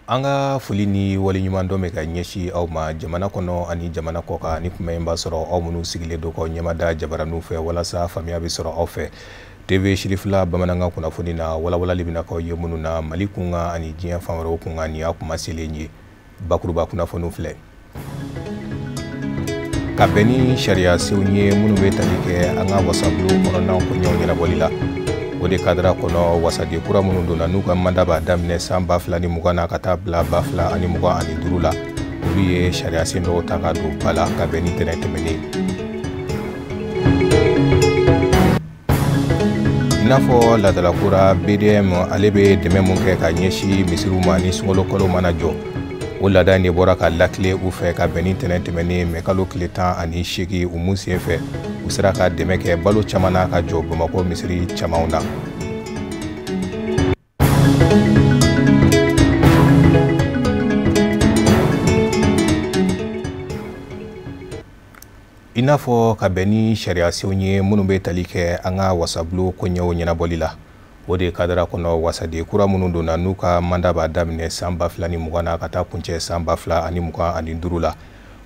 An ka foli ni waleɲumandɔn bɛ ka ɲɛsin aw ma jamana kɔnɔ ani jamana kɔkan, ni kuma in b'a sɔrɔ aw minnu sigilen don k'aw ɲɛmada jabaraninw fɛ walasa faamuya bɛ sɔrɔ aw fɛ. TV Sirifila bamanankan kunnafoni na, walawalali bɛna k'aw ye minnu na Mali kunkan ani diɲɛ fan wɛrɛw kunkan. Nin y'a kuma selen ye, bakuruba kunnafoniw filɛ. Ka bɛn ni sariya senw ye minnu bɛ tali kɛ an ka wasabulon kɔnɔna koɲɛw ɲɛnabɔli la, o de kadara kɔnɔ, wasaden kura minnu donna n'u ka mandat b'a daminɛ san 2020 na ka taa bila 2025 la, olu ye sariya sen dɔw ta ka don ba la ka bɛn ni tɛnɛn tɛmɛnen. I n'a fɔ laadalakura BDM, ale bɛ dɛmɛ mun kɛ ka ɲɛsin misiriw ma ni sunkalo kalo mana jɔ, o laada in de bɔra ka lakile u fɛ ka bɛn ni tɛnɛn tɛmɛnen mɛ kalo tile 18. U mun sen fɛ, u sera ka dɛmɛ kɛ balo caman na ka jɔ Bamakɔ misiri camanw na. I n'a fɔ ka bɛn ni sariya senw ye minnu bɛ tali kɛ an ka wasabulon koɲɛw ɲɛnabɔli la, o de kadara kɔnɔ, wasaden kura minnu donna n'u ka mandat b'a daminɛ san 2020 na ka taa kuncɛ san 2025 la,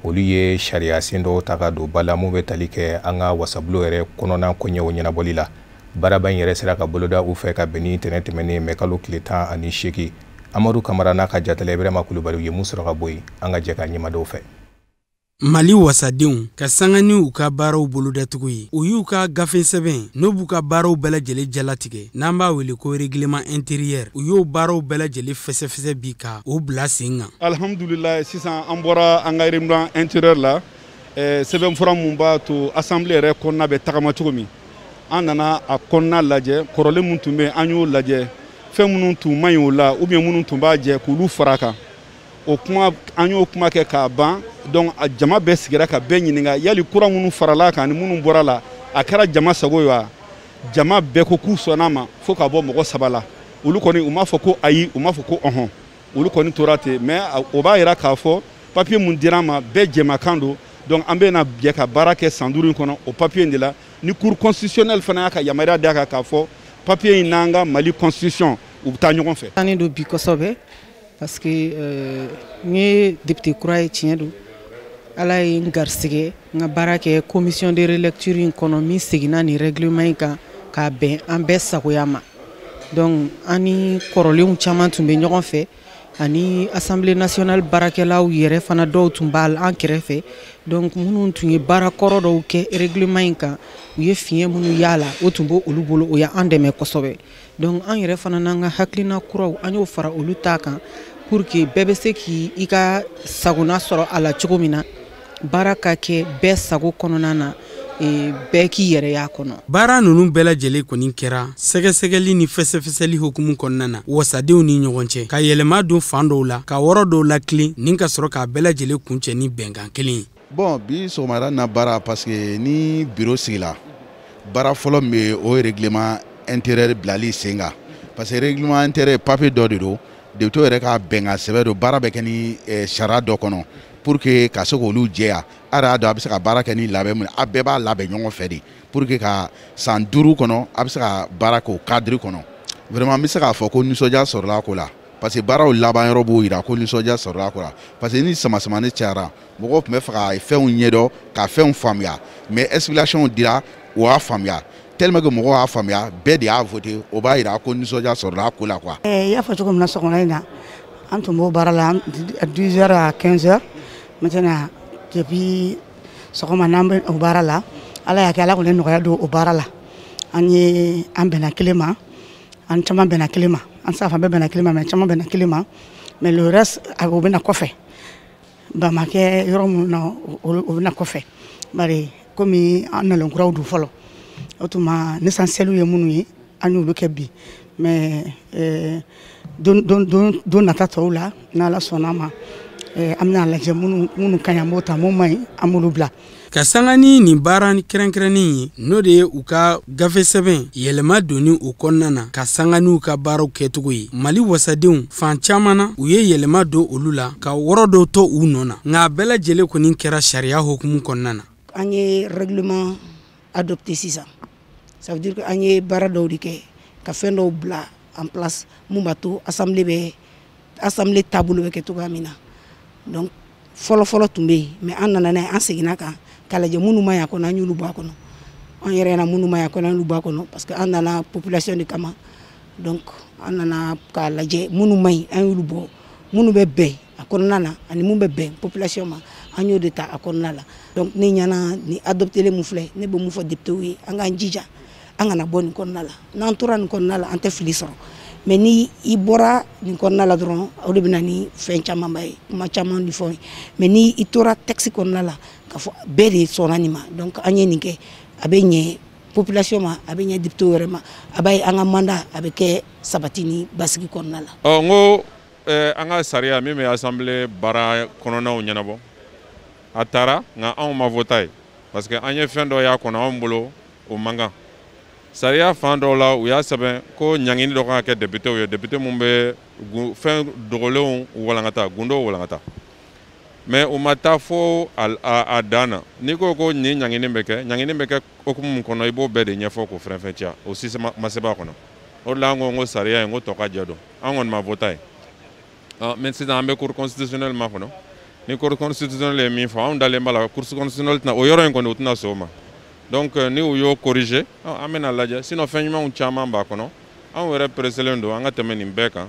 olu ye sariya sen dɔw ta ka don ba la mun bɛ tali kɛ an ka wasabulon yɛrɛ kɔnɔna koɲɛw ɲɛnabɔli la. Baaraba in yɛrɛ sera ka boloda u fɛ ka bɛn ni tɛnɛn tɛmɛnen mɛ kalo tile 18. Amadu Kamara n'a ka jatala Ibrahima Kulubali ye mun sɔrɔ ka bɔ yen, an ka jɛ ka ɲɛmadenw fɛ. Mali wasadenw ka sanga ni u ka baaraw bolodacogo ye, u y'u ka gafe sɛbɛn n'o b'u ka baaraw bɛɛ lajɛlen jalatigɛ, n'an b'a wele ko règlement intérieur, u y'o baaraw bɛɛ lajɛlen fɛsɛfɛsɛ bi ka o bila sen kan. Alhamdulilayi, sisan an bɔra an ka règlement intérieur la, sɛbɛnfura mun b'a to assemblée yɛrɛ kɔnɔna bɛ tagama cogo min. An nana a kɔnɔna lajɛ, kɔrɔlen mun tun bɛ yen, an y'o lajɛ, fɛn minnu tun man ɲi o la ou bien minnu tun b'a jɛ, k'olu fara a kan. O kuma, an y'o kuma kɛ k'a ban. Donc a jama bɛɛ sigira ka bɛɛ ɲininka yali kura minnu farala kan ani minnu bɔra la, a kɛra jama sago ye wa? Jama bɛɛ ko k'u sɔnna ma, fo ka bɔ mɔgɔ saba la. Olu kɔni, u m'a fɔ ko ayi, u m'a fɔ ko ɔhɔn, olu kɔni tora ten. Mais o b'a yira k'a fɔ papier mun dira an ma, bɛɛ jɛmakan don. Donc an bɛ na jɛ ka baara kɛ san 5 in kɔnɔ o papier in de la. Ni cour constitutionnelle fana y'a ka yamaruya d'a kan k'a fɔ papier in n'an ka Mali constitution, u bɛ taa ɲɔgɔn fɛ. Ne don bi kosɛbɛ parce que n ye député kura ye. Tiɲɛ don, Ala ye n garisɛgɛ n ka baara kɛ commission de relecture in kɔnɔ min seginna nin règlement in kan k'a bɛn an bɛɛ sagoya ma. Donc an ni kɔrɔlenw caman tun bɛ ɲɔgɔn fɛ, ani Assemblée nationale baarakɛlaw yɛrɛ fana dɔw tun b'a an kɛrɛfɛ. Donc minnu tun ye baara kɔrɔ dɔw kɛ règlement in kan, u ye fiɲɛ minnu y'a la, o tun b'o olu bolo, o y'an dɛmɛ kosɛbɛ. Donc an yɛrɛ fana n'an ka hakilina kuraw, an y'o fara olu ta kan pour que bɛɛ bɛ se k'i ka sagona sɔrɔ a la cogo min na, baara ka kɛ bɛɛ sago kɔnɔna na, bɛɛ k'i yɛrɛ y'a kɔnɔ. Baara ninnu bɛɛ lajɛlen kɔni kɛra sɛgɛsɛgɛli ni fɛsɛfɛsɛli hukumu kɔnɔna na wasadenw ni ɲɔgɔn cɛ, ka yɛlɛma don fan dɔw la, ka wɔrɔ dɔw latilen, ni ka sɔrɔ k'a bɛɛ lajɛlen kuncɛ ni bɛnkan kelen ye. Bon, bi sɔgɔmada na baara, parce que ni bureau sigila, baara fɔlɔ min bɛ, o ye règlement intérieur bilali sen kan, parce que règlement intérieur papier dɔ de don, député yɛrɛ ka bɛnkan sɛbɛn don. Baara bɛ kɛ ni sariya dɔ kɔnɔ pour que ka se k'olu jɛya. A yɛrɛ y'a dɔn, a bɛ se ka baara kɛ ni labɛn mun, a bɛɛ b'a labɛn ɲɔgɔn fɛ de pour que ka san 5 kɔnɔ, a bɛ se ka baara kɛ o cadre kɔnɔ. Vraiment, n bɛ se k'a fɔ ko nisɔndiya sɔrɔla a ko la, parce que baaraw laban yɔrɔ b'o yira ko nisɔndiya sɔrɔla a ko la, parce que ni sama-samani cayara, mɔgɔw tun bɛ fɛ ka fɛnw ɲɛdɔn, ka fɛnw faamuya, mais explication dira, u y'a faamuya. Tellement que mɔgɔw y'a faamuya, bɛɛ de y'a voté, o b'a yira ko nisɔndiya sɔrɔla a ko la quoi. I y'a fɔ cogo min na, sɔgɔmada in na an tun b'o baara la 10 heures à 15 heures. Maintenant, depuis sɔgɔma n'an bɛ o baara la, Ala y'a kɛ, Ala kɔni ye nɔgɔya don o baara la. An ye an bɛnna kelen ma, an caman bɛnna kelen ma, an tɛ se k'a fɔ an bɛɛ bɛnna kelen ma, mais caman bɛnna kelen ma. Mais le reste, o bɛ na kɔfɛ. Ba ma kɛ yɔrɔ minnu na, o bɛ na kɔfɛ, bari komi an nalen kuraw don fɔlɔ, o tuma l'essentiel ye minnu ye, an y'olu kɛ bi. Mais don nata tɔw la, n'Ala sɔnna a ma, an bɛna lajɛ minnu ka ɲi, an b'o ta, mun man ɲi, an b'olu bila. Ka sanga ni nin baara kɛrɛnkɛrɛnnen ye, n'o de ye u ka gafe sɛbɛn yɛlɛma donni o kɔnɔna na ka sanga n'u ka baaraw kɛcogo ye, Mali wasadenw fan caman na, u ye yɛlɛma don olu la ka wɔrɔ dɔw to u nɔ na, nka a bɛɛ lajɛlen kɔni kɛra sariya hukumu kɔnɔna na. An ye règlement adopté sisan, ça veut dire que an ye baara dɔw de kɛ ka fɛn dɔw bila en place mun b'a to assemblée bɛ assemblée taabolo bɛ kɛ cogoya min na. Donc fɔlɔ fɔlɔ tun bɛ yen, mais an nana n'a ye, an seginna kan k'a lajɛ minnu ma ɲi a kɔnɔ, an y'olu bɔ a kɔnɔ. An yɛrɛ ɲɛna minnu ma ɲi a kɔnɔ, an y'olu bɔ a kɔnɔ, parce que an nana population de kama. Donc an nana k'a lajɛ minnu ma ɲi, an y'olu bɔ, minnu bɛ bɛn a kɔnɔna na ani mun bɛ bɛn population ma, an y'o de ta a kɔnɔna la. Donc ne ɲɛna ni adopté mun filɛ, ne bɛ mun fɔ député ye, an k'an jija an kana bɔ nin kɔnɔna la. N'an tora nin kɔnɔna la, an tɛ fili sɔrɔ, mais ni i bɔra nin kɔnɔna la dɔrɔn, o de bɛ na ni fɛn camanba ye, kuma caman ni fɛnw ye. Mais ni i tora texte kɔnɔna la k'a fɔ bɛɛ de sɔnna nin ma, donc an ye nin kɛ, a bɛ ɲɛ population ma, a bɛ ɲɛ député yɛrɛ ma, a b'a ye an ka mandat a bɛ kɛ sabati ni basigi kɔnɔna la. Ɔ n ko an ka sariya min bɛ assemblée baara kɔnɔnaw ɲɛnabɔ, a taara, nka anw ma voter ye, parce que an ye fɛn dɔ y'a kɔnɔ anw bolo o man kan. Sariya fan dɔw la, u y'a sɛbɛn ko ɲangini dɔ kan ka kɛ députéw ye, député mun bɛ fɛn dogolenw walankata, gundow walankata, mais u ma taa fo a dan na. N'i ko ko nin ɲangini bɛ kɛ, ɲangini bɛ kɛ hokumu min kɔnɔ, i b'o bɛɛ de ɲɛfɔ k'o fɛn fɛn o si ma sɛbɛn a kɔnɔ. O de la an ko ko sariya in ko tɔ ka jɛ don, an kɔni ma voter ye. Mais sisan an bɛ cour constitutionnelle ma kɔnɔ. Ni cour constitutionnelle ye min fɔ, anw dalen b'a la, cour constitutionnelle tɛna o yɔrɔ in kɔni, u tɛna sɔn o ma. Donc ni u y'o corriger, an bɛna lajɛ. Sinon fɛn ɲumanw caman b'a kɔnɔ. Anw yɛrɛ pressélen don an ka tɛmɛ nin bɛɛ kan,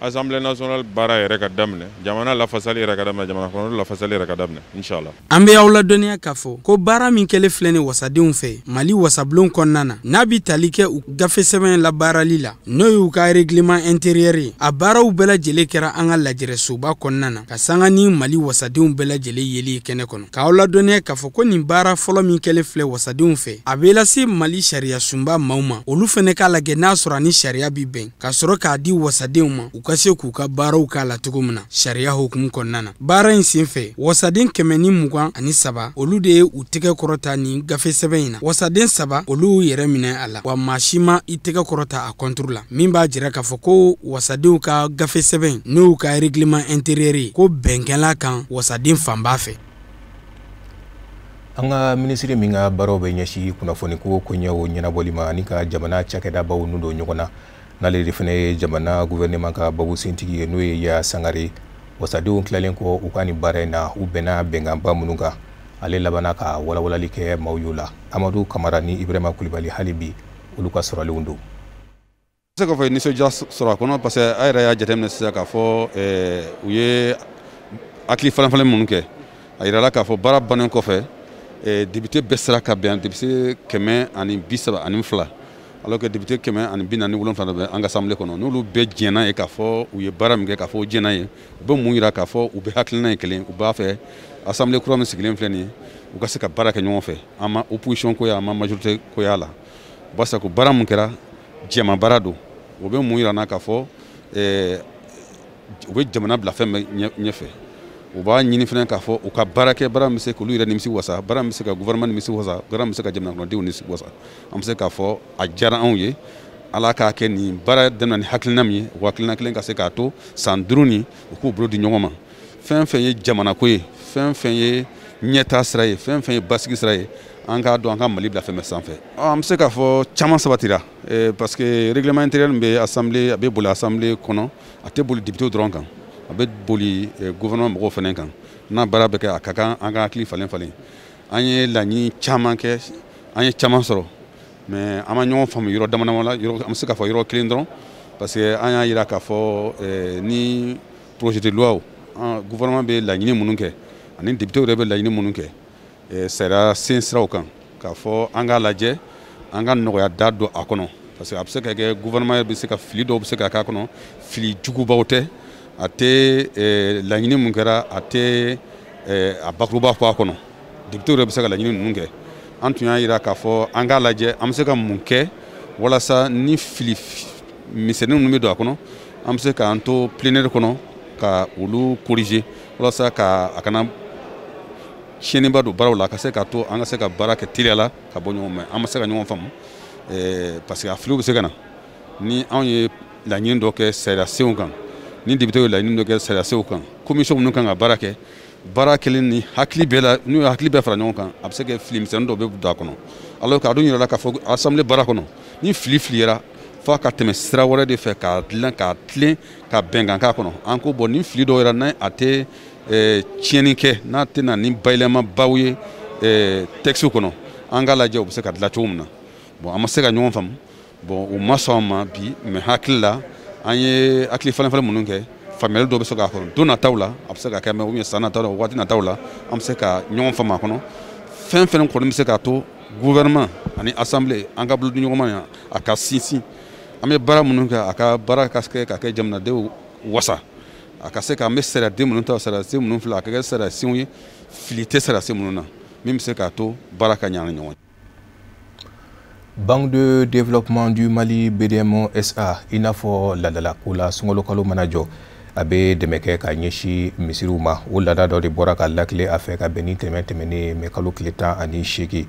Assemblée nationale baara yɛrɛ ka daminɛ, jamana lafasali yɛrɛ ka daminɛ, jamana kɔnɔ lafasali yɛrɛ ka daminɛ, inshallah. An bɛ aw ladɔnniya k'a fɔ ko baara min kɛlen filɛ ni wasadenw fɛ Mali wasabulon kɔnɔna na, n'a bi tali kɛ u gafe sɛbɛn labaarali la, n'o y'u ka règlement intérieur ye, a baaraw bɛɛ lajɛlen kɛra an ka lajɛrɛsoba kɔnɔna na, ka sanga ni Mali wasadenw bɛɛ lajɛlen yeli kɛnɛ kɔnɔ. K'aw ladɔnniya k'a fɔ ko nin baara fɔlɔ min kɛlen filɛ wasadenw fɛ, a bɛ lase Mali sariya sunba maaw ma, olu fɛnɛ k'a lajɛ n'a sɔrɔ ani sariya bi bɛn, ka sɔrɔ k'a di wasadenw ma, u ka se k'u ka baaraw k'a la cogo min na sariya hukumu kɔnɔna na. Baara in senfɛ, wasaden 123, olu de ye u tɛgɛ kɔrɔta nin gafe sɛbɛn in na. Wasaden 3, olu y'u yɛrɛ minɛ a la, wa maa si ma i tɛgɛ kɔrɔta a contre la, min b'a jira k'a fɔ ko wasadenw ka gafe sɛbɛn, n'o y'u ka règlement intérieur ye, ko bɛnkɛla kan wasaden fanba fɛ. An ka minisiri min ka baaraw bɛ ɲɛsin kunnafoniko koɲɛw ɲɛnabɔli ma ani ka jamana cakɛdabaw nun don ɲɔgɔn na, n'ale de fana ye jamana gouvernement ka babusentigi ye, n'o ye Ya Sangare, wasadenw tilalen kɔ u ka nin baara in na, u bɛnna bɛnkanba minnu kan, ale labanna ka walawalali kɛ maaw y'o la. Amadu Kamara ni Ibrahima Kulibali, hali bi olu ka sɔrɔlenw don. Se k'a fɔ nisɔndiya sɔrɔ a kɔnɔ, parce que a yɛrɛ y'a jateminɛ sisan k'a fɔ u ye hakili falen falen minnu kɛ, a yirala k'a fɔ baara bannen kɔfɛ, député bɛɛ sera ka bɛn, député 132, alors que député 147 bɛ an ka assemblée kɔnɔ, n'olu bɛɛ jɛnna ye k'a fɔ u ye baara min kɛ, k'a fɔ u jɛnna ye, u bɛ mun yira k'a fɔ u bɛ hakilina ye kelen, u b'a fɛ assemblée kura min sigilen filɛ nin ye, u ka se ka baara kɛ ɲɔgɔn fɛ. An ma opposition ko ya, an ma majorité ko y'a la, barisa ko baara min kɛra jɛma baara don. O bɛ mun yira n na k'a fɔ u bɛ jamana bila fɛn bɛɛ ɲɛfɛ. U b'a ɲini fana k'a fɔ u ka baara kɛ, baara min bɛ se k'olu yɛrɛ nimisi wasa, baara min bɛ se ka gouvernement nimisi wasa, baara min bɛ se ka jamana kɔnɔdenw nimisi wasa. An bɛ se k'a fɔ a diyara anw ye. Ala k'a kɛ nin baara daminɛ ni hakilina min ye, o hakilina kelen ka se k'a to san 5 nin u k'u bolo di ɲɔgɔn ma. Fɛn fɛn ye jamanako ye, fɛn fɛn ye ɲɛtaa sira ye, fɛn fɛn ye basigi sira ye, an k'a dɔn an ka Mali bila fɛn bɛɛ sanfɛ. An bɛ se k'a fɔ caman sabatira, parce que règlement intérieur min bɛ assemblée, a bɛ boli assemblée kɔnɔ, a tɛ boli député dɔrɔn kan, a bɛ boli gouvernement mɔgɔw fana kan. N'a baara bɛ kɛ, a ka kan an ka hakili falen falen. An ye laɲini caman kɛ, an ye caman sɔrɔ, mais an ma ɲɔgɔn faamu yɔrɔ dama dama la, yɔrɔ an bɛ se k'a fɔ yɔrɔ kelen dɔrɔn, parce que an y'a yira k'a fɔ ni projet de loi, gouvernement bɛ laɲini minnu kɛ ani député yɛrɛ bɛ laɲini minnu kɛ sariya sen siraw kan, k'a fɔ an k'a lajɛ an ka nɔgɔya da don a kɔnɔ, parce que a bɛ se ka kɛ gouvernement bɛ se ka fili dɔw bɛ se ka k'a kɔnɔ, fili jugubaw tɛ, a tɛ laɲini mun kɛra, a tɛ a bakuruba fɔ a kɔnɔ. Député yɛrɛ bɛ se ka laɲini ninnu kɛ. An tun y'a yira k'a fɔ an k'a lajɛ an bɛ se ka mun kɛ walasa ni fili misɛnnin ninnu bɛ don a kɔnɔ, an bɛ se k'an to plénière kɔnɔ ka olu corriger walasa ka a kana tiɲɛniba don baaraw la, ka se k'a to an ka se ka baara kɛ teliya la ka bɔ ɲɔgɔn ma. An ma se ka ɲɔgɔn faamu, parce que a filiw bɛ se ka na ni anw ye laɲini dɔ kɛ sariya senw kan, ni député ye laɲini dɔ kɛ sariya senw kan, commission minnu kan ka baara kɛ, baara kelen ni hakili bɛɛ la, n'u ye hakili bɛɛ fara ɲɔgɔn kan, a bɛ se ka fili misɛnnin dɔ bɛ don a kɔnɔ. Alors que a dun yirala k'a fɔ assemblée baara kɔnɔ, ni fili filiyara, F'a ka tɛmɛ sira wɛrɛ de fɛ k'a dilan k'a tilen ka bɛnkan k'a kɔnɔ. An ko bon, ni fili dɔw yɛrɛ n'a a tɛ tiɲɛni kɛ, n'a tɛ na ni bayɛlɛmabaw ye texte kɔnɔ, an k'a lajɛ u bɛ se ka dilan cogo min na. Bon, an ma se ka ɲɔgɔn faamu. Bon, u ma sɔn an ma bi, mais hakili la an ye hakili falen falen minnu kɛ, faamuyali dɔw bɛ se k'a kɔnɔ don nataw la, a bɛ se ka kɛ, mais ou bien san nataw la, waati nataw la, an bɛ se ka ɲɔgɔn faamu a kɔnɔ. Fɛn fɛn kɔni bɛ se k'a to gouvernement ani assemblée an ka bolodiɲɔgɔnma a ka sinsin, an bɛ baara minnu kɛ, a ka baara ka kɛ ka kɛ jamanadenw wasa, a ka se k'an bɛ sariyaden minnu ta, sariyasen minnu filɛ, a ka kɛ sariyasenw ye, fili tɛ sariyasen minnu na, min bɛ se k'a to baara ka ɲɛ an ni ɲɔgɔn cɛ. Banque de développement du Mali, BDM SA, i n'a fɔ laadalako la, sunkalo kalo mana jɔ, a bɛ dɛmɛ kɛ ka ɲɛsin misiriw ma. O laada dɔ de bɔra ka lakile a fɛ ka bɛn ni tɛmɛ tɛmɛnen mɛ kalo tile 18.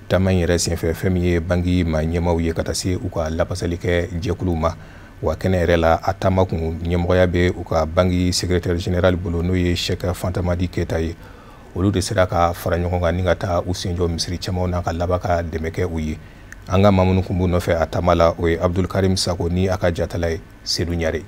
Taama in yɛrɛ senfɛ, fɛn min ye banki maa ɲɛmaaw ye ka taa se u ka lapasali kɛ jɛkuluw ma, wa kɛnɛ yɛrɛ la, a taama kun ɲɛmɔgɔya bɛ u ka banki secrétaire général bolo, n'o ye Sɛk Fantamadi Keyita ye. Olu de sera ka fara ɲɔgɔn kan ni ka taa u sen jɔ misiri camanw na ka laban ka dɛmɛ kɛ u ye. An ka maa minnu kun b'u nɔfɛ a taama la, o ye Abdulkarim Sako ni a ka jatala ye Sedu Ɲare.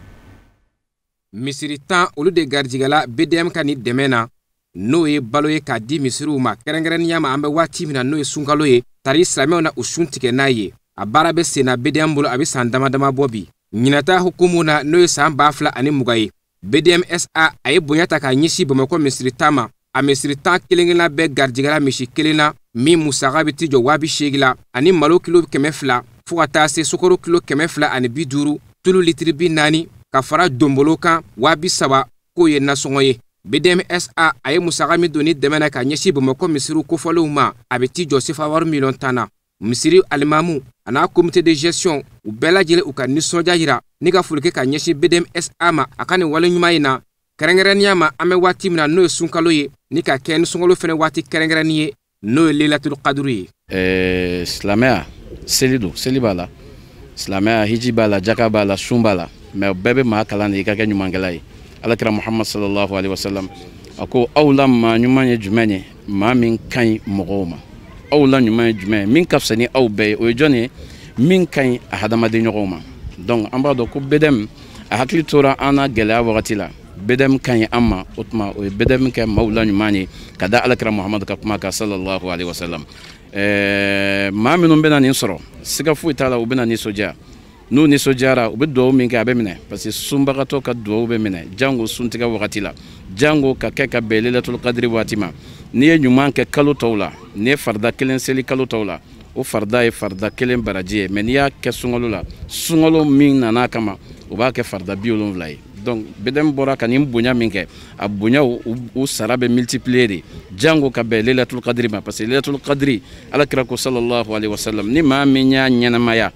Misiri 10, olu de garijɛgɛla BDM ka nin dɛmɛ na, n'o ye balo ye k'a di misiriw ma, kɛrɛnkɛrɛnnenya ma an bɛ waati min na, n'o ye sunkalo ye, tari silamɛw na u sun tigɛ n'a ye. A baara bɛ sen na BDM bolo, a bɛ san dama dama bɔ bi. Ɲinata hukumu na, n'o ye san 2020 ye, BDM SA a ye bonya ta k'a ɲɛsin Bamakɔ misiri 10 ma. A misiri 10 kelen-kelenna bɛɛ garijɛgɛla misi kelen na, min musaka bɛ t'i jɔ 80 000 la, ani malo kilo 200, fo ka taa se sukaro kilo 250, tulu litiri 40, ka fara donbolo kan 30 000, k'o ye nasɔngɔ ye. BDM SA a ye musaka min don ni dɛmɛ na ka ɲɛsin Bamakɔ misiriw kofɔlenw ma, a bɛ t'i jɔ sefa wari miliyɔn 10 na. Misiri alimamu a n'a comité de gestion, u bɛɛ lajɛlen u ka nisɔndiya yira ni ka foli kɛ ka ɲɛsin BDM SA ma a ka nin wale ɲuman in na, kɛrɛnkɛrɛnnenya ma an bɛ waati min na, n'o ye sunkalo ye, ni ka kɛ ni sunkalo fɛnɛ waati kɛrɛnkɛrɛnnin ye, n'o ye Lelatul Kaduru ye. Silamɛya seli don, seli b'a la, silamɛya hiji b'a la, jaka b'a la, sun b'a la, mais bɛɛ bɛ maa kalan de i ka kɛ ɲumankɛla ye. Alakira Muhammad sallallahu alaihi wasallam a ko: aw la maa ɲuman ye jumɛn ye? Maa min ka ɲi mɔgɔw ma. Aw la ɲuman ye jumɛn ye? Min ka fisa ni aw bɛɛ ye, o ye jɔn ye? Min ka ɲi a hadamaden ɲɔgɔnw ma. Donc an b'a dɔn ko BDM a hakili tora an na gɛlɛya wagati la. BDM ka ɲi an ma, o tuma o ye BDM kɛ maaw la ɲuman ye ka da alakira Muhammad ka kuma kan sallallahu alaihi wasallam. Maa minnu bɛna nin sɔrɔ, siga foyi t'a la, u bɛna nisɔndiya. N'u nisɔndiyara, u bɛ dugawu min kɛ, a bɛ minɛ, parce que sunbagatɔ ka dugawu bɛ minɛ, jango suntigɛ wagati la, jango ka kɛ ka bɛn Lailatul Qadri waati ma. N'i ye ɲuman kɛ kalo tɔw la, n'i ye farida kelen seli kalo tɔw la, o farida ye farida kelen baraji ye, mais n'i y'a kɛ sunkalo la, sunkalo min nana kama, o b'a kɛ farida 70 ye. Donc BDM bɔra ka nin bonya min kɛ, a bonyaw u sara bɛ multiplier de, jango ka bɛn Lailatul Qadri ma, parce que Lailatul Qadri, alakira ko sallallahu alaihi wasallam, ni maa min y'a ɲɛnamaya,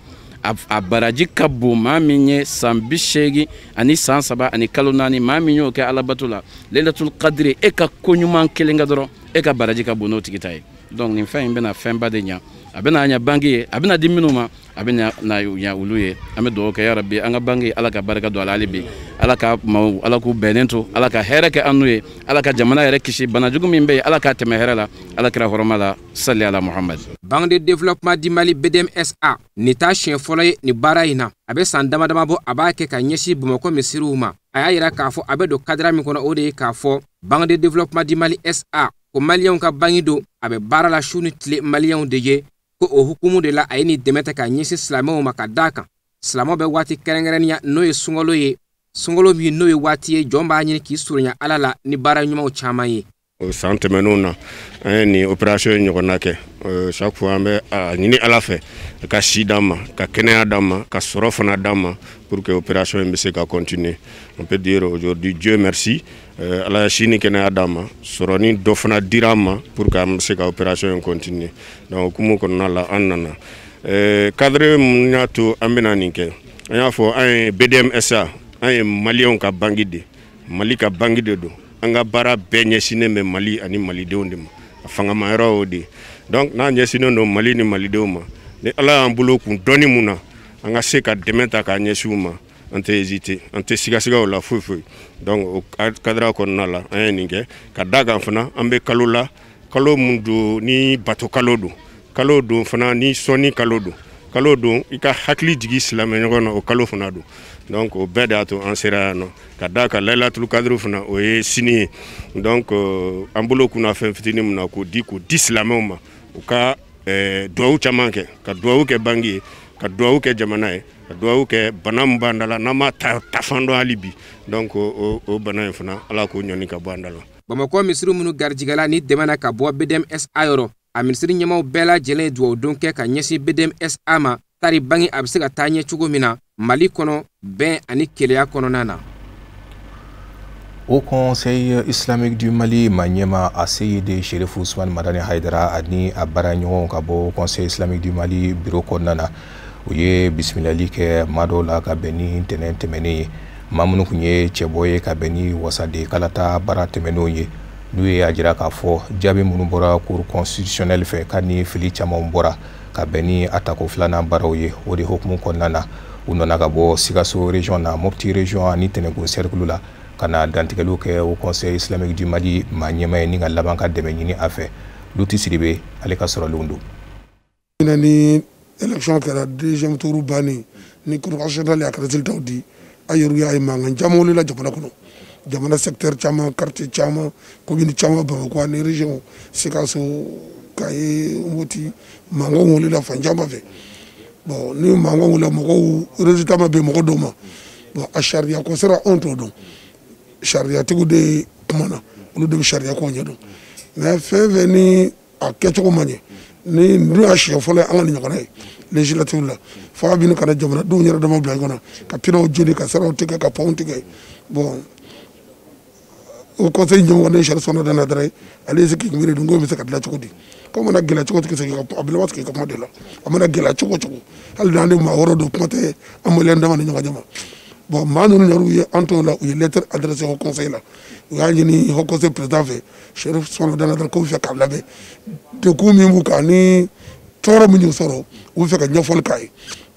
a baraji ka bon maa min ye san 83 ani san 3 ani kalo 4, maa min y'o kɛ alabato la. Lailatul Qadri, e ka ko ɲuman kelen kɛ dɔrɔn, e ka baraji ka bon n'o tigi ta ye. Donc nin fɛn in bɛna fɛnba de ɲa, a bɛna ɲa banki ye, a bɛna di minnu ma, a bɛna na ɲa olu ye. An bɛ dugawu kɛ, ya rabi, an ka banki, Ala ka barika don a la hali bi, Ala ka maaw, Ala k'u bɛnnen to, Ala ka hɛrɛ kɛ an n'u ye, Ala ka jamana yɛrɛ kisi banajugu min bɛ yen, Ala k'a tɛmɛ hɛrɛ la, Ala kira hɔrɔma la, sali ala Muhammad. Banque de développement du Mali, BDM SA, nin t'a siɲɛ fɔlɔ ye nin baara in na. A bɛ san dama dama bɔ a b'a kɛ ka ɲɛsin Bamakɔ misiriw ma. A y'a yira k'a fɔ a bɛ don kadira min kɔnɔ, o de ye k'a fɔ Banque de développement du Mali SA ko maliyɛnw ka banki don, a bɛ baara la su ni tile maliyɛnw de ye. Ko o hukumu de la, a ye nin dɛmɛ ta ka ɲɛsin silamɛw ma, ka d'a kan silamɛw bɛ waati kɛrɛnkɛrɛnnenya, n'o ye sunkalo ye, sunkalo min n'o ye waati ye jɔn b'a ɲini k'i surunya Ala la ni baara ɲumanw caman ye. San tɛmɛnenw na, an ye nin opération ɲɔgɔnna kɛ. Chaque fois an bɛ a ɲini Ala fɛ ka si d'an ma, ka kɛnɛya d'an ma, ka sɔrɔ fana d'an ma, pour que opération in bɛ se ka continuer. On peut dire aujourd'hui, Dieu merci, Ala ye si ni kɛnɛya d'an ma, sɔrɔ ni dɔ fana dira an ma pour que an bɛ se ka opération in continuer. Donc hukumu kɔnɔna la, an nana cadre mun y'a to an bɛna nin kɛ? An y'a fɔ, an ye BDM SA, an ye maliyɛnw ka banque de, Mali ka banque de don. An ka baara bɛɛ ɲɛsinnen bɛ Mali ani malidenw de ma, a fangama yɔrɔ y'o de ye. Donc n'a ɲɛsinnen don Mali ni malidenw ma, ni Ala y'an bolo kun dɔɔni mun na, an ka se ka dɛmɛ ta k'a ɲɛsin u ma, an tɛ hésiter, an tɛ sigasiga o la foyi foyi. Donc o cadre kɔnɔna la, an ye nin kɛ ka da kan fana, an bɛ kalo la, kalo mun don ni bato kalo don. Kalo don fana ni sɔnni kalo don. Kalo don i ka hakili jigi silamɛ ɲɔgɔn na, o kalo fana don. Donc o bɛɛ de y'a to an sera yan nɔ ka d'a kan Laylatul Kadiri fana o ye sini ye. Donc an bolo kunna fɛn fitinin min na k'o di silamɛw ma, u ka duwawu caman kɛ, ka duwawu kɛ bangi ye, ka duwawu kɛ jamana ye, ka duwawu kɛ bana min b'an da la n'an m'a tafan dɔn hali bi. Donc o bana in fana Ala k'o ɲɔni ka bɔ an da la. Bamakɔ misiri minnu garijɛgɛla ni dɛmɛ na ka bɔ BDMSA yɔrɔ, a minisiri ɲɛmaw bɛɛ lajɛlen ye duwawudon kɛ ka ɲɛsin BDMSA ma tari bange a bɛ se ka taa ɲɛ cogo min na Mali kɔnɔ bɛn ani keleya kɔnɔna na. Haut Conseil islamique du Mali ma ɲɛma Aseyidi Chérif Ousmane Madani Haidara ani a baaraɲɔgɔnw ka bɔ Conseil islamique du Mali bureau kɔnɔna na, u ye bisimilali kɛ maa dɔw la ka bɛn ni ntɛnɛn tɛmɛnen ye. Maa minnu tun ye cɛbɔ ye ka bɛn ni wasaden kalata baara tɛmɛnenw ye, n'u ye a jira k'a fɔ jaabi minnu bɔra Cour constitutionnelle fɛ k'a ni fili camanw bɔra ka bɛn ni a tako filanan baaraw ye. O de hukumu kɔnɔna na, u nana ka bɔ Sikaso région na, Mopti région ani Tɛnɛnko cercle la ka na dantigɛliw kɛ au Conseil islamique du Mali maa ɲɛma ye ni ka laban ka dɛmɛ ɲini a fɛ. Luti Sidibe ale ka sɔrɔlenw don. Ni élection kɛra deuxième tour bannen ni Cour constitutionnelle y'a ka résultat di, a yɛrɛ y'a ye mankan caman wulila jamana kɔnɔ, jamana secteur caman, quartier caman, commune caman, Bamakɔ ani région, Sikaso, Kaye, Mopti, mankan wulila fan caman fɛ. Bon, ni mankan wulila, mɔgɔw résultat ma bɛn mɔgɔ dɔw ma. Bon, a sariya ko sera anw t'o dɔn, sariyatigiw de kumana, olu de bɛ sariya ko ɲɛdɔn. Mais fɛn fɛn ni a kɛcogo ma ɲɛ, ni ninnu y'a siɲɛ fɔlɔ ye an ka nin ɲɔgɔnna ye législative la, fo a bɛ ka na jamanadenw yɛrɛ dama bila ɲɔgɔn na ka pinaw jeni, ka siraw tigɛ, ka pɔnw tigɛ. Bon, o conseil ɲɛmɔgɔ ne ye Chérif Ousmane Madani Haidara ye, ale ye se k'i miiri nin ko in bɛ se ka dilan cogo di. Ko mana gɛlɛya cogo cogo, a bɛ laban sigi ka kuma de la. A mana gɛlɛya cogo cogo, hali n'an ni maa wɛrɛ don, kuma tɛ an maliyɛn dama ni ɲɔgɔn cɛ ma. Bon, maa ninnu yɛrɛ ye an t'o la, u ye lettre adressée au conseil la, u y'a ɲini haut conseil président fɛ Chérif Ousmane Madani Haidara k'u fɛ k'a labɛn degun min b'u kan ni tɔɔrɔ min y'u sɔrɔ, u bɛ fɛ ka ɲɛfɔli k'a ye.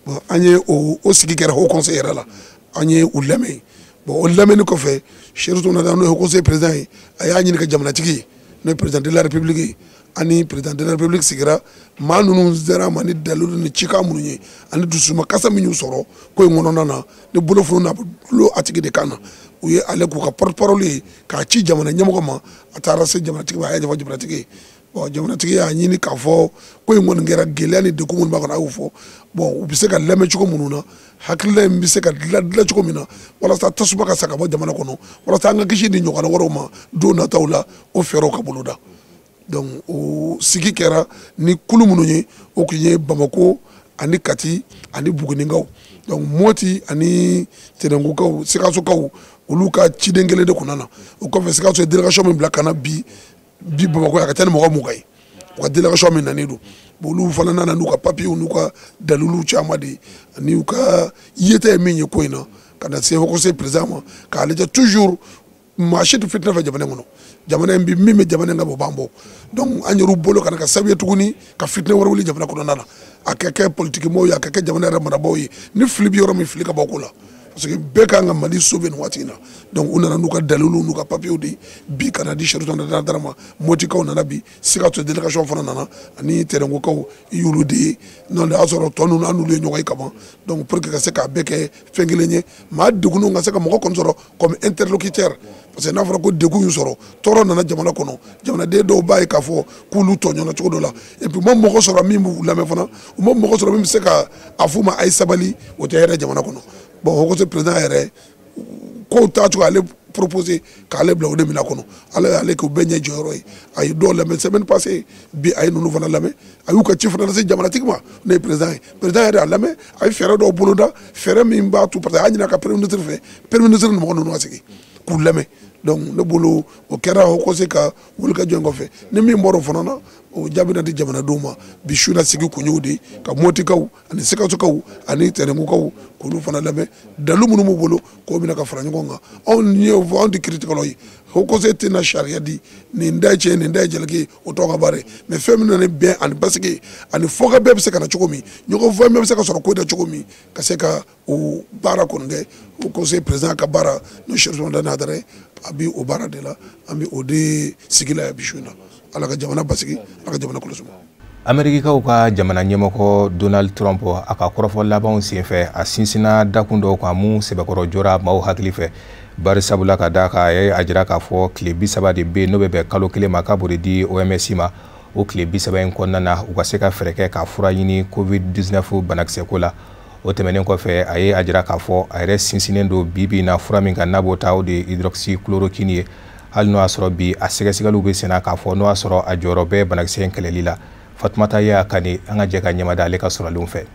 Bon, an ye o sigi kɛra haut conseil yɛrɛ la, an ye u lamɛn. Bon, o lamɛnni kɔfɛ, Chérif Ousmane Madani n'o ye haut conseil président ye, a y'a ɲini ka jamanatigi ye, n'o ye président de la république ye, ani président de la république sigira. Maa ninnu sera ma ni dalilu ni cikan minnu ye ani dusumakasa min y'u sɔrɔ ko in kɔnɔna na, ni bolofuru n'a bolo a tigi de kan na, u ye ale k'u ka porte parole ye k'a ci jamana ɲɛmɔgɔ ma. A taara se jamanatigi ma, a y'a ɲɛfɔ jamanatigi ye. Bon, jamanatigi y'a ɲini k'a fɔ ko in kɔni kɛra gɛlɛya ni degun minnu b'a kɔnɔ, a y'o fɔ. Bon, u bɛ se ka lamɛn cogo minnu na, hakilina in bɛ se ka dilan cogo min na walasa tasuma ka sa ka bɔ jamana kɔnɔ, walasa an ka kisi ni ɲɔgɔnna wɛrɛw ma don nataw la, o fɛɛrɛw ka boloda. Donc o sigi kɛra ni kulu minnu ye, o tun ye Bamako ani Kati ani Bugunikaw. Donc Moti ani Tɛnɛnkukaw, Sikasokaw, olu ka ciden kelen de kun nana. O kɔfɛ, Sikaso ye délégation min bila ka na bi Bamakɔ, a ka ca ni mɔgɔ 20 ye. U ka délégation min nanen don, bon, olu fana nana n'u ka papiyew n'u ka daliluw caman de ye ani u ka yeta ye min ye ko in na, ka na se haut conseil président ma k'a lajɛ. Toujours maa si tɛ fitinɛ fɛ jamana in kɔnɔ, jamana in bi min bɛ jamana in kan, o b'an bɔ. Donc an yɛrɛw bolo kana ka sababu ye tuguni ka fitinɛ wɛrɛ wuli jamana kɔnɔna na, a ka kɛ politiki mɔgɔw ye, a ka kɛ jamana yɛrɛ marabaaw ye. Ni fili bɛ yɔrɔ min, fili ka bɔ ko la, parce que bɛɛ kan ka Mali sauver nin waati in na. Donc u nana n'u ka daliluw n'u ka papiyew de bi ka na di Chérif Ousmane Haidara ma. Motikaw nana bi, Sikaso délégation fana nana ani Tɛnɛnkokaw y'olu de ye. N'o y'a sɔrɔ tɔ ninnu an n'olu ye ɲɔgɔn ye kaban. Donc pour que ka se k'a bɛɛ kɛ fɛn kelen ye, maa degunnenw ka se ka mɔgɔ kɔni sɔrɔ comme interlocuteur, parce que n'a fɔra ko degun y'u sɔrɔ, tɔɔrɔ nana jamana kɔnɔ, jamanaden dɔw b'a ye k'a fɔ k'olu tɔɲɔna cogo dɔ la, et puis u ma mɔgɔ sɔrɔ min b'u lamɛn fana, u ma mɔgɔ sɔrɔ min bɛ se ka a f'u ma a ye sabali, o tɛ hɛrɛ jamana kɔnɔ. Bon, haut conseil président yɛrɛ kow taacogo ale proposé k'ale bila o de minɛ kɔnɔ, ala y'ale k'u bɛɛ ɲɛ jɔyɔrɔ ye. A ye dɔw lamɛn semaine passée, bi a ye ninnu fana lamɛn, a y'u ka ci fana lase jamanatigi ma, n'o ye président ye. Président yɛrɛ y'a lamɛn, a ye fɛɛrɛ dɔw boloda, fɛɛrɛ min b'a to, parce que a y'a ɲini a ka premier ministre fɛ, premier ministre ni mɔgɔ ninnu ka sigi k'u lamɛn. Donc ne bolo o kɛra haut conseil ka wulikajɔ in kɔfɛ. Ni min bɔra o fana na, o jaabi na di jamanadenw ma. Bi su na sigi kun y'o de ye, ka Motikaw ani Sikasokaw ani Tɛnɛnkukaw k'olu fana lamɛn, dalu minnu b'u bolo k'o minɛ ka fara ɲɔgɔn kan. Anw ye anw tɛ kiritigɛlaw ye, haut conseil tɛna sariya di nin da ye tiɲɛ, nin da ye jalaki ye, o t'anw ka baara ye. Mais fɛn min nana ni bɛn ani basigi ani fɔkabɛn bɛ se ka na cogo min, ɲɔgɔn faamuya bɛ se ka sɔrɔ ko in na cogo min, ka se ka o baara kɔni kɛ. Haut conseil président ka baara n'o ye Chérif Ousmane Madani Haidara ye, a bɛ o baara de la, an bɛ o de sigi la yan bi su in na. Ala ka jamana basigi, Ala ka jamana kɔlɔsi. Amerikikaw ka jamana ɲɛmɔgɔ Donald Trump, a ka kɔrɔfɔ labanw senfɛ, a sinsinna dakun dɔw kan mun sɛbɛkɔrɔ jɔra maaw hakili fɛ, bari sabula ka da kan, a ye a jira k'a fɔ tile 30 de bɛ yen, n'o bɛ bɛn kalo 1 ma, k'a b'o de di OMS ma. O tile 30 in kɔnɔna na, u ka se ka fɛɛrɛ kɛ ka fura ɲini COVID-19 banakisɛko la. O tɛmɛnen kɔfɛ, a ye a jira k'a fɔ a yɛrɛ sinsinnen don bi bi in na fura min kan, n'a b'o ta, o de ye hydroxychloroquine ye, hali n'o y'a sɔrɔ bi a sɛgɛsɛgɛliw bɛ senna k'a fɔ n'o y'a sɔrɔ a jɔyɔrɔ bɛ banakisɛ in kɛlɛli la. Fatumata Yaya Kane, an ka jɛ ka ɲɛmada ale ka sɔrɔlenw fɛ.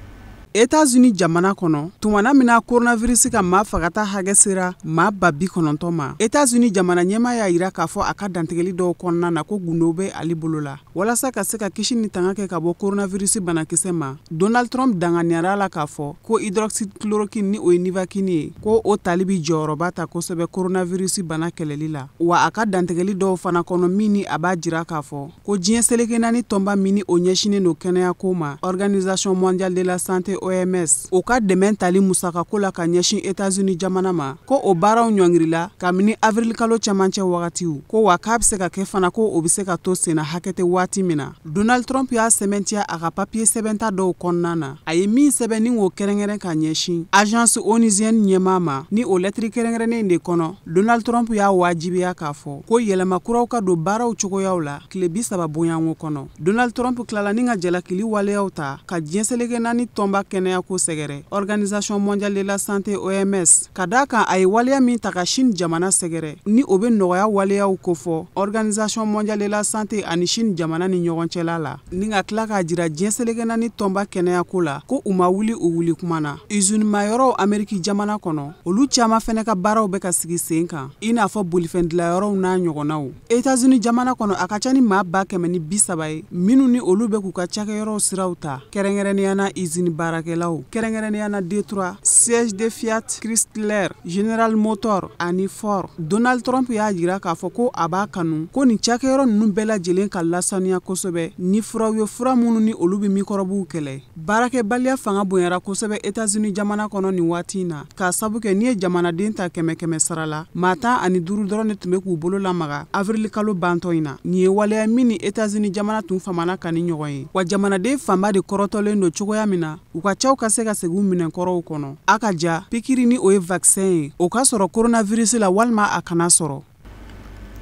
Etats-Unis jamana kɔnɔ, tumana min na coronavirus ka maa fagata hakɛ sera maa 90,000 ma, Etats-Unis jamana ɲɛmaa y'a yira k'a fɔ a ka dantigɛli dɔw kɔnɔna na ko gundo bɛ ale bolo la walasa ka se ka kisi ni tanga kɛ ka bɔ coronavirus banakisɛ ma. Donald Trump danganiyara la k'a fɔ ko hydroxychloroquine, ni o ye Nivaquine ye, ko o tali bi jɔyɔrɔba ta kosɛbɛ coronavirus bana kɛlɛli la. Wa a ka dantigɛli dɔw fana kɔnɔ, min ni a b'a jira k'a fɔ ko diɲɛ seleke naani tɔnba min ni o ɲɛsinnen don kɛnɛyako ma, Organisation mondiale de la santé, OMS, o ka dɛmɛ tali musakako la ka ɲɛsin Etats-Unis jamana ma, ko o baaraw ɲɔngirila kabini avril kalo cɛmancɛ wagatiw, ko wa k'a bɛ se ka kɛ fana ko o bɛ se ka to senna hakɛ tɛ waati min na. Donald Trump y'a sɛmɛntiya a ka papiye sɛbɛnta dɔw kɔnɔna na, a ye min sɛbɛn ni k'o kɛrɛnkɛrɛn ka ɲɛsin agence onusienne ɲɛmaa ma. Ni o lɛtiri kɛrɛnkɛrɛnnen de kɔnɔ, Donald Trump y'a wajibiya k'a fɔ ko yɛlɛma kuraw ka don baaraw cogoyaw la tile 30 bonyanko kɔnɔ. Donald Trump tilala ni ka jalakili waleyaw ta ka diɲɛ seleke naani tɔnba kɛnɛyako sɛgɛrɛ, Organisation mondiale de la santé, OMS, ka d'a kan a ye waleya min ta ka Chine jamana sɛgɛrɛ, ni o bɛ nɔgɔya waleyaw kofɔ Organisation mondiale de la santé ani Chine jamana ni ɲɔgɔn cɛla la, ni ka tila k'a jira diɲɛ seleke naani tɔnba kɛnɛyako la ko u ma wuli u wuli kuma na. Usine mayɔrɔw Ameriki jamana kɔnɔ, olu caman fɛnɛ ka baaraw bɛ ka sigi sen kan, i n'a fɔ bolifɛn dilanyɔrɔw n'a ɲɔgɔnnaw. Etats-Unis jamana kɔnɔ, a ka ca ni maa 130,000 ye minnu ni olu bɛ k'u ka cakɛyɔrɔw siraw ta, kɛrɛnkɛrɛnnenya na usine baarakɛlaw, kɛrɛnkɛrɛnnenya na Detroit, siège de Fiat Chrysler, General Motors ani Ford. Donald Trump y'a jira k'a fɔ ko a b'a kanu ko nin cakɛyɔrɔ ninnu bɛɛ lajɛlen ka lasaniya kosɛbɛ ni furaw ye, fura minnu ni olu bɛ mikɔrɔbuw kɛlɛ. Baarakɛbaliya fanga bonyara kosɛbɛ Etats-Unis jamana kɔnɔ nin waati in na, k'a sabu kɛ n'i ye jamanaden ta 100 100 sara la, maa 15 dɔrɔn de tun bɛ k'u bolo lamaga avril kalo bantɔ in na. Nin ye waleya min ni Etats-Unis jamana tun famana ka ni ɲɔgɔn ye, wa jamanaden fanba de kɔrɔtɔlen don cogoya min na u ka caw ka se ka segin minɛnkɔrɔw kɔnɔ. A ka ja pikiri, ni o ye vaccin ye, o ka sɔrɔ coronavirus la walima a kana sɔrɔ.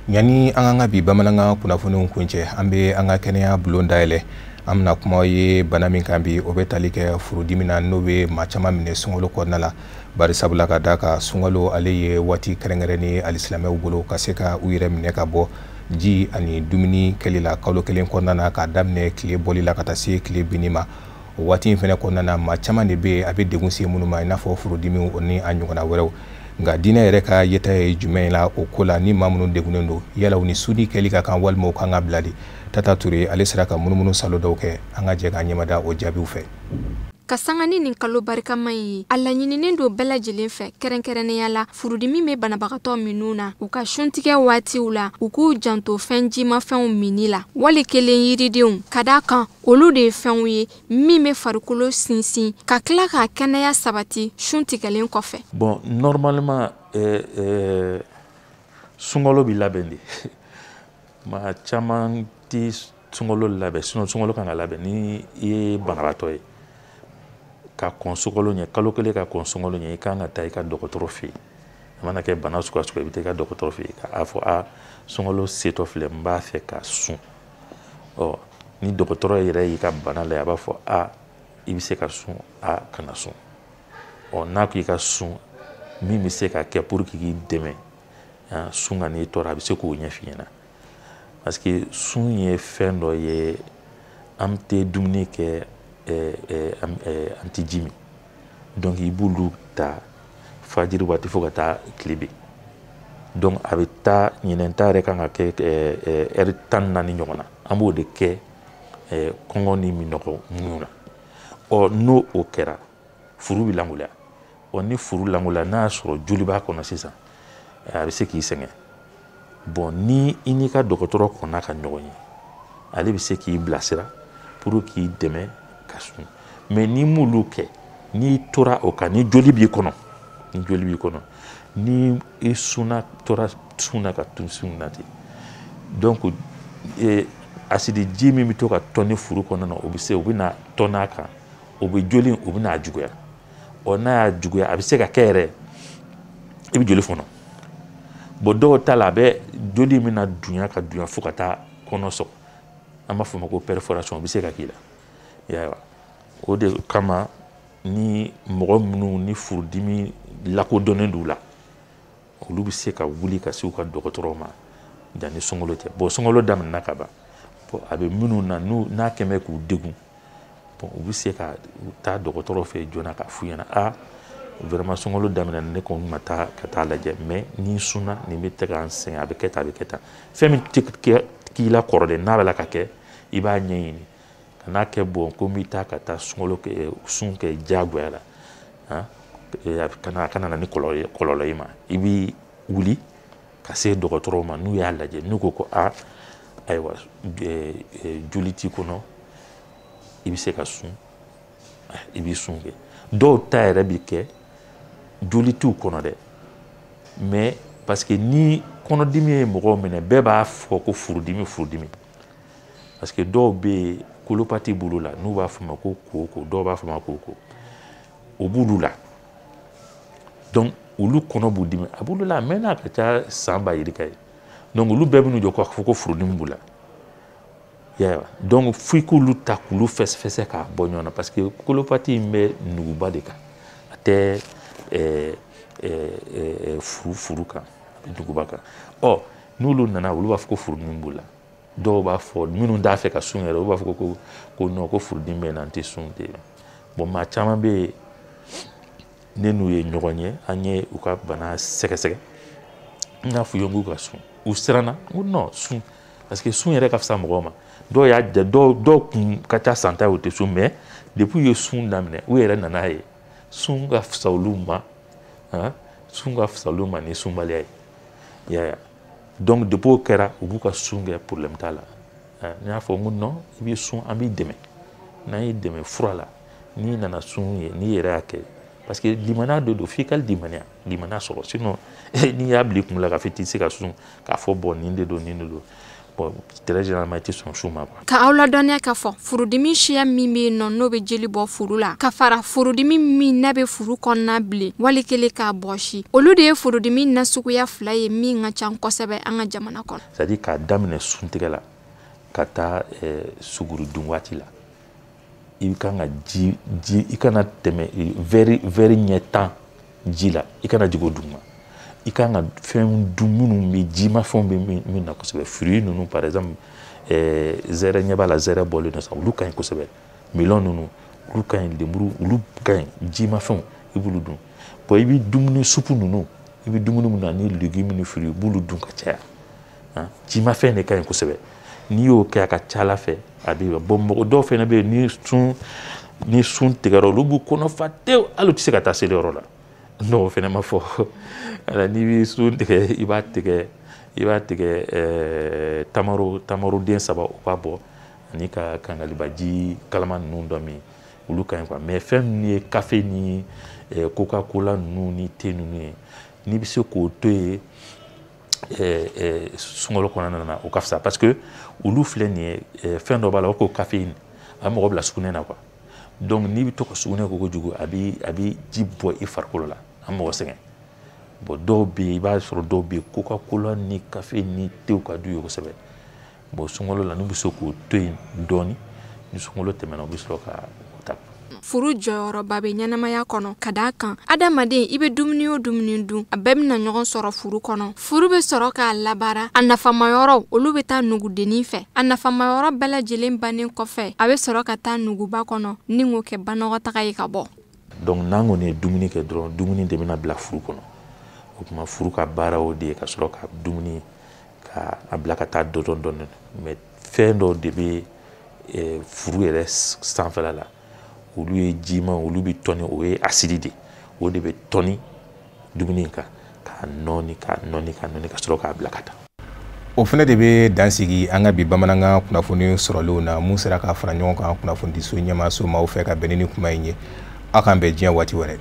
Yanni an ka bi bamanankan kunnafoniw kuncɛ, an bɛ an ka kɛnɛya bulon dayɛlɛ. An bɛna kuma ye bana min kan bi, o bɛ tali kɛ furudimi na, n'o bɛ maa caman minɛ sunkalo kɔnɔna la, bari sabula ka d'a kan sunkalo ale ye waati kɛrɛnkɛrɛnnen ye alisilamɛw bolo ka se ka u yɛrɛ minɛ ka bɔ ji ani dumuni kɛli la kalo 1 kɔnɔna na, k'a daminɛ tile bɔli la ka taa se tile binni ma. O waati in fɛnɛ kɔnɔna na, maa caman de bɛ yen a bɛ degun se minnu ma, i n'a fɔ furudimiw o ni a ɲɔgɔnna wɛrɛw. Nka diinɛ yɛrɛ ka yeta ye jumɛn la o ko la? Ni maa minnu degunnen don, yala u ni suni kɛli ka kan walima u kan ka bila de? Tata Ture, ale sera ka munumunu salo dɔw kɛ. An ka jɛ k'an ɲɛmada o jaabiw fɛ. Ka sanga ni nin kalo barikama ye, a laɲininen don bɛɛ lajɛlen fɛ, kɛrɛnkɛrɛnnenya la furudimi bɛ banabagatɔ minnu na, u ka suntigɛ waatiw la, u k'u janto fɛn jimafɛnw minni la, wali kelen yiridenw, ka d'a kan olu de ye fɛnw ye min bɛ farikolo sinsin ka tila ka kɛnɛya sabati sun tigɛlen kɔfɛ. Bon, normalement sunkalo bɛ labɛn de. Maa caman tɛ sunkalo labɛn, sinon sunkalo kan ka labɛn ni i ye banabaatɔ ye. Ka kɔn sunkalo ɲɛ, kalo 1 ka kɔn sunkalo ɲɛ, i kan ka taa i ka dɔgɔtɔrɔ fɛ yen. A mana kɛ bana suguya suguya, i bɛ taa i ka dɔgɔtɔrɔ fɛ yen k'a fɔ a sunkalo setɔ filɛ, n b'a fɛ ka sun. Ɔ ni dɔgɔtɔrɔ yɛrɛ y'i ka bana lajɛ, a b'a fɔ a i bɛ se ka sun, a kana sun. Ɔ n'a ko i ka sun, min bɛ se ka kɛ pour que k'i dɛmɛ sun ka n'i tɔɔrɔ, a bɛ se k'o ɲɛf'i ɲɛna. Parce que sun ye fɛn dɔ ye, an tɛ dumuni kɛ, an tɛ ji min. Donc i b'olu ta fajiri waati fo ka taa tile bin. Donc a bɛ taa ɲinɛn ta yɛrɛ kan ka kɛ ɛri 14 ɲɔgɔn na. An b'o de kɛ kɔngɔ ni minɔgɔ muɲu na. Ɔ n'o o kɛra, furu bɛ langoloya. Ɔ ni furu langoloya, n'a y'a sɔrɔ joli b'a kɔnɔ sisan, a bɛ se k'i sɛgɛn. Bon, ni i n'i ka dɔgɔtɔrɔ kɔnna ka ɲɔgɔn ye, ale bɛ se k'i bilasira pour k'i dɛmɛ ka sun. Mais n'i m'olu kɛ, n'i tora o kan, ni joli b'i kɔnɔ, ni joli b'i kɔnɔ, ni i sunna, tora sun na ka tun sun na ten, donc Asidi ji min bɛ to ka tɔni furu kɔnɔna na, o bɛ se, o bɛ na tɔn'a kan, o bɛ joli, o bɛ n'a juguya. Ɔ, n'a y'a juguya, a bɛ se ka kɛ yɛrɛ i bɛ joli fɔnɔ. Bon, dɔw ta la, a bɛ joli in bɛna dunya ka dunya fo ka taa kɔnɔ sɔgɔ, an b'a fɔ o ma ko perforation, o bɛ se ka k'i la. I y'a ye wa? O de kama, ni mɔgɔ minnu ni furudimi lakodɔnnen d'u la, olu bɛ se ka wuli ka se u ka dɔgɔtɔrɔw ma yanni sunkalo cɛ. Bon, sunkalo daminɛna ka ban. Bon, a bɛ minnu na, n'u n'a kɛn bɛ k'u degun, bon, u bɛ se ka taa dɔgɔtɔrɔ fɛ joona k'a f'u ɲɛna: a vraiment, sunkalo daminɛna, ne kɔni ma taa ka taa lajɛ, mais ni n sunna, nin bɛ tɛ ka n sɛgɛn, a bɛ kɛ tan, a bɛ kɛ tan. Fɛn min tɛ k'i la kɔrɔlen, n'a bɛ la ka kɛ, i b'a ɲɛɲini ka n'a kɛ. Bon, ko n bɛ taa ka taa sunkalo kɛ, sun kɛ diyagoya la, han, kana na ni kɔlɔlɔ ye ma. I bɛ wuli ka se dɔgɔtɔrɔw ma, n'u y'a lajɛ, n'u ko ko a ayiwa, joli t'i kɔnɔ, i bɛ se ka sun, i bɛ sun kɛ. Dɔw ta yɛrɛ bɛ kɛ joli t'u kɔnɔ dɛ, mais parce que ni kɔnɔdimi ye mɔgɔw minɛ, bɛɛ b'a fɔ ko furudimi, furudimi, parce que dɔw bɛ yen, colopathie b'olu la, n'u b'a fɔ ma ko koko, dɔw b'a fɔ ma koko, o b'olu la. Donc olu kɔnɔ b'u dimi, a b'olu la, a mɛnna, a ka ca san ba yirika ye. Donc olu bɛɛ bɛ n'u jɔ k'a fɔ ko furudimi b'u la, i y'a ye wa? Donc f'i k'olu ta k'olu fɛsɛfɛsɛ k'a bɔ ɲɔgɔn na, parce que colopathie in bɛ nuguba de kan, a tɛ furu kan, a bɛ nuguba kan. Ɔ, n'olu nana, olu b'a fɔ ko furudimi b'u la. Dɔw b'a fɔ, minnu t'a fɛ ka sun yɛrɛ, olu b'a fɔ ko non, ko furudimi bɛ na, n tɛ sun ten. Bon, maa caman bɛ yen, ne n'u ye ɲɔgɔn ye, an ye u ka bana sɛgɛsɛgɛ, n y'a f'u ye k'u ka sun, u siranna. N ko non, sun, parce que sun yɛrɛ ka fisa mɔgɔw ma. Dɔw y'a ja, dɔw kun ka ca san 10 ye, u tɛ sun, mais depuis u ye sun daminɛ, u yɛrɛ nana ye sun ka fisa olu ma, han, sun ka fisa olu ma ni sunbaliya ye, i y'a ye. Donc depuis o kɛra, u b'u ka sun kɛ, problème t'a la. N y'a fɔ n ko non, i bɛ sun, an b'i dɛmɛ, n'an y'i dɛmɛ fura la, n'i nana sun ye, n'i yɛrɛ y'a kɛ, parce que limaniya de don, f'i ka limaniya sɔrɔ. Sinon n'i y'a bila i kun la k'a fɔ i tɛ se ka sun, k'a fɔ bon, nin de don, nin de don, bon, très généralement i tɛ sɔn sun ma quoi. Ka aw ladɔnniya k'a fɔ furudimi siya min bɛ yen nɔ, n'o bɛ jeli bɔ furu la, ka fara furudimi min n'a bɛ furu kɔnɔna bilen wali kelen k'a bɔsi, olu de ye furudimi nasuguya fila ye min ka ca kosɛbɛ an ka jamana kɔnɔ. C'est à dire k'a daminɛ suntigɛ la ka taa suguri dun waati la, i kan ka ji, i kana tɛmɛ verre ɲɛ 10 ji la, i kana jigin o duguma. I kan ka fɛn dun minnu bɛ jimafɛnw bɛ min na kosɛbɛ, fruits ninnu par exemple, zɛrɛ ɲɛ b'a la, zɛrɛ bɔlen don sisan, olu ka ɲi kosɛbɛ, melon ninnu, olu ka ɲi, lemuru, olu ka ɲi, jimafɛnw i b'olu dun. Bon, i bɛ dumuni supu ninnu, i bɛ dumuni minnu ani légumes ni fruits, i b'olu dun ka caya, jimafɛn de ka ɲi kosɛbɛ. N'i y'o kɛ, a ka ca Ala fɛ, a bɛ bɔn. Mɔgɔ dɔw fana bɛ yen, ni sun tigɛra, olu b'u kɔnɔ fa tewu, hali u tɛ se ka taa seliyɔrɔ la. Non, o fana ma fɔ. Ala, n'i bɛ sun tigɛ, i b'a tigɛ tamaro den 3, o b'a bɔ, ani ka kangalibaji kalaman ninnu dɔ min, olu ka ɲi quoi. Mais fɛn min ye kafe ni coca cola ninnu ni te ninnu ye, n'i bɛ se k'o to yen sunkalo kɔnɔna na, o ka fisa, parce que olu filɛ nin ye, fɛn dɔ b'a la, o ko caféine, a bɛ mɔgɔ bila sugunɛ na quoi. Donc n'i bɛ to ka sugunɛ kɛ kojugu, a bɛ ji bɔ i farikolo la, a bɛ mɔgɔ sɛgɛn. Bon, dɔw bɛ yen, i b'a sɔrɔ dɔw bɛ yen, coca cola ni kafe ni tew ka d'u ye kosɛbɛ. Bon, sunkalo la, n'u bɛ se k'o to yen dɔɔni, ni sunkalo tɛmɛna, u bɛ sɔrɔ ka o ta. Furu jɔyɔrɔba bɛ ɲɛnamaya kɔnɔ, ka d'a kan adamaden, i bɛ dumuni o dumuni dun, a bɛɛ bɛna ɲɔgɔn sɔrɔ furu kɔnɔ. Furu bɛ sɔrɔ k'a labaara, a nafamayɔrɔ, olu bɛ taa nugudennin fɛ. A nafamayɔrɔ bɛɛ lajɛlen bannen kɔfɛ, a bɛ sɔrɔ ka taa nuguba kɔnɔ ni k'o kɛ banɔgɔtaga ye ka bɔ. Donc n'an kɔni ye dumuni kɛ dɔrɔn, dumuni de bɛna bila furu kɔnɔ. O tuma, furu ka baara o de ye ka sɔrɔ ka dumuni ka a bila ka taa dɔɔni dɔɔni. Mais fɛn dɔw de bɛ furu yɛrɛ sanfɛla la, olu ye jima, olu bɛ tɔni, o ye acide de, o de bɛ tɔni dumuni in kan k'a nɔɔni, k'a nɔɔni, k'a nɔɔni, ka sɔrɔ k'a bila ka taa. O fana de bɛ dan sigi an ka bi bamanankan kunnafoni sɔrɔlenw na, mun sera ka fara ɲɔgɔn kan kunnafonidiso ɲɛmaaso maaw fɛ ka bɛn ni kuma in ye. Aw k'an bɛn diɲɛ waati wɛrɛ.